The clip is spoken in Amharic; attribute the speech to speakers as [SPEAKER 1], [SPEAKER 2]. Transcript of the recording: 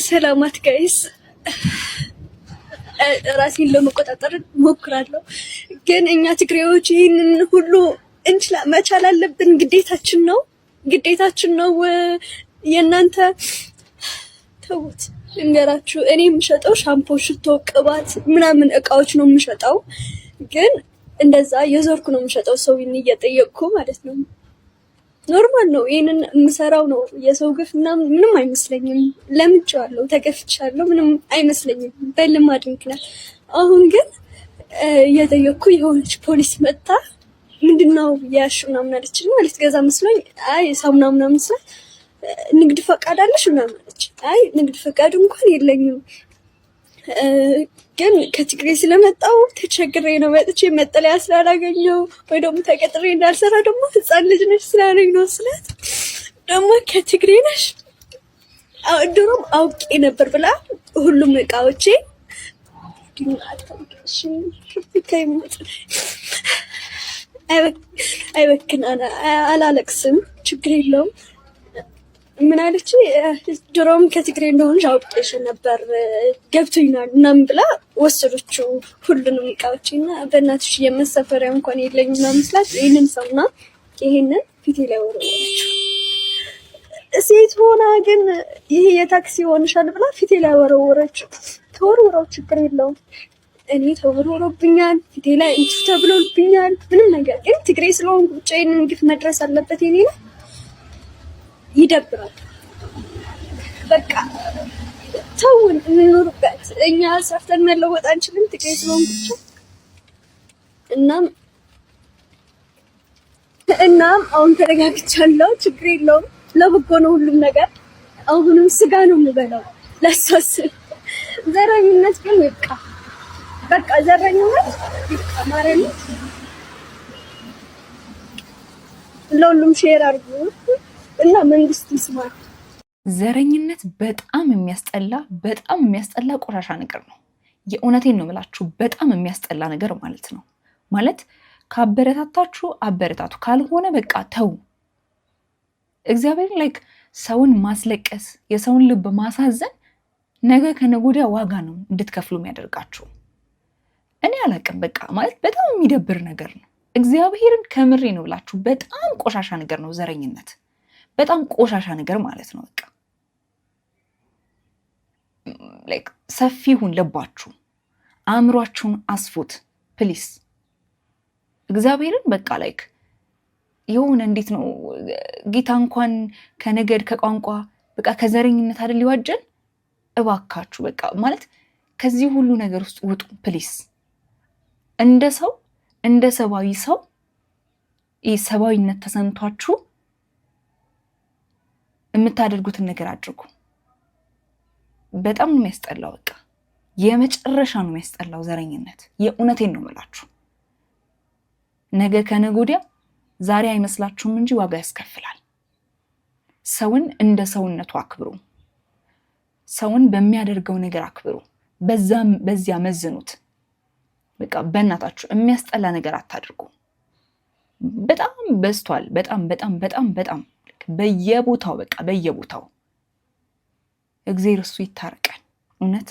[SPEAKER 1] ሰላማት guys፣ ራሴን ለመቆጣጠር ሞክራለሁ። ግን እኛ ትግሬዎች ይህንን ሁሉ እንችላ መቻል አለብን። ግዴታችን ነው፣ ግዴታችን ነው። የእናንተ ተውት፣ ልንገራችሁ። እኔ የምሸጠው ሻምፖ፣ ሽቶ፣ ቅባት ምናምን እቃዎች ነው የምሸጠው። ግን እንደዛ የዞርኩ ነው የምሸጠው፣ ሰው እየጠየቅኩ ማለት ነው። Normal ነው። ይህንን የምሰራው ነው። የሰው ግፍ ምናምን ምንም አይመስለኝም። ለምጄዋለሁ፣ ተገፍቻለሁ፣ ምንም አይመስለኝም በልማድ ምክንያት። አሁን ግን እየጠየቅኩ የሆነች ፖሊስ መጣ። ምንድነው ያልሽ ምናምን አለችኝ። ልትገዛ መስሎኝ አይ ሳሙና ምናምን ስላት ንግድ ፈቃድ አለሽ ምናምን አለች። አይ ንግድ ፈቃድ እንኳን የለኝም፣ ግን ከትግሬ ስለመጣው ተቸግሬ ነው መጥቼ መጠለያ ስላላገኘው ወይ ደግሞ ተቀጥሬ እንዳልሰራ ደግሞ ህፃን ልጅ ነሽ ስላለኝ ነው ስላት፣ ደግሞ ከትግሬ ነሽ ድሮም አውቄ ነበር ብላ ሁሉም እቃዎቼ አይበክን አላለቅስም፣ ችግር የለውም። ምን አለች? ድሮም ከትግሬ እንደሆንሽ አውቄሽ ነበር ገብቶኛል ምናምን ብላ ወሰደችው ሁሉንም እቃዎች። እና በእናትሽ የመሰፈሪያ እንኳን የለኝም ምናምን ስላት ይህንን ሰውና ይህንን ፊቴ ላይ ወረወረችው። ሴት ሆና ግን ይሄ የታክሲ ሆንሻል ብላ ፊቴ ላይ ወረወረችው። ተወርውረው ችግር የለውም፣ እኔ ተወርውሮብኛል፣ ፊቴ ላይ እንትን ተብሎብኛል። ምንም ነገር ግን ትግሬ ስለሆንኩ ብቻ ይህንን ግፍ መድረስ አለበት የኔ ነው። ይደብራል። በቃ ተውን፣ እንኖርበት። እኛ ሰርተን መለወጥ አንችልም ትግሬ ስለሆንኩ ብቻ። እናም አሁን ተረጋግቻለሁ። ችግር የለውም። ለበጎ ነው ሁሉም ነገር። አሁንም ስጋ ነው የምበላው ለሳስብ። ዘረኝነት ግን ይብቃ፣ በቃ ዘረኝነት ይብቃ። ማርያም ለሁሉም share አድርጉ እና መንግስት ይስማል።
[SPEAKER 2] ዘረኝነት በጣም የሚያስጠላ፣ በጣም የሚያስጠላ ቆሻሻ ነገር ነው። የእውነቴን ነው የምላችሁ፣ በጣም የሚያስጠላ ነገር ማለት ነው። ማለት ካበረታታችሁ አበረታቱ፣ ካልሆነ በቃ ተው። እግዚአብሔር like ሰውን ማስለቀስ፣ የሰውን ልብ ማሳዘን ነገ ከነገ ወዲያ ዋጋ ነው እንድትከፍሉ የሚያደርጋችሁ። እኔ አላቅም፣ በቃ ማለት በጣም የሚደብር ነገር ነው። እግዚአብሔርን ከምሬ ነው ብላችሁ በጣም ቆሻሻ ነገር ነው ዘረኝነት፣ በጣም ቆሻሻ ነገር ማለት ነው። በቃ like ሰፊ ይሁን ልባችሁ፣ አእምሯችሁን አስፉት please። እግዚአብሔርን በቃ like የሆነ እንዴት ነው ጌታ እንኳን ከነገድ ከቋንቋ በቃ ከዘረኝነት አይደል ሊዋጀን። እባካችሁ በቃ ማለት ከዚህ ሁሉ ነገር ውስጥ ውጡ please። እንደ ሰው፣ እንደ ሰብአዊ ሰው ይህ ሰብአዊነት ተሰምቷችሁ የምታደርጉትን ነገር አድርጉ። በጣም ነው የሚያስጠላው። በቃ የመጨረሻ ነው የሚያስጠላው ዘረኝነት። የእውነቴን ነው የምላችሁ። ነገ ከነገ ወዲያ ዛሬ አይመስላችሁም እንጂ ዋጋ ያስከፍላል። ሰውን እንደ ሰውነቱ አክብሩ። ሰውን በሚያደርገው ነገር አክብሩ። በዚያ መዝኑት። በቃ በእናታችሁ የሚያስጠላ ነገር አታድርጉ። በጣም በዝቷል። በጣም በጣም በጣም በጣም በየቦታው በቃ በየቦታው። እግዜር እሱ ይታረቀን እውነት።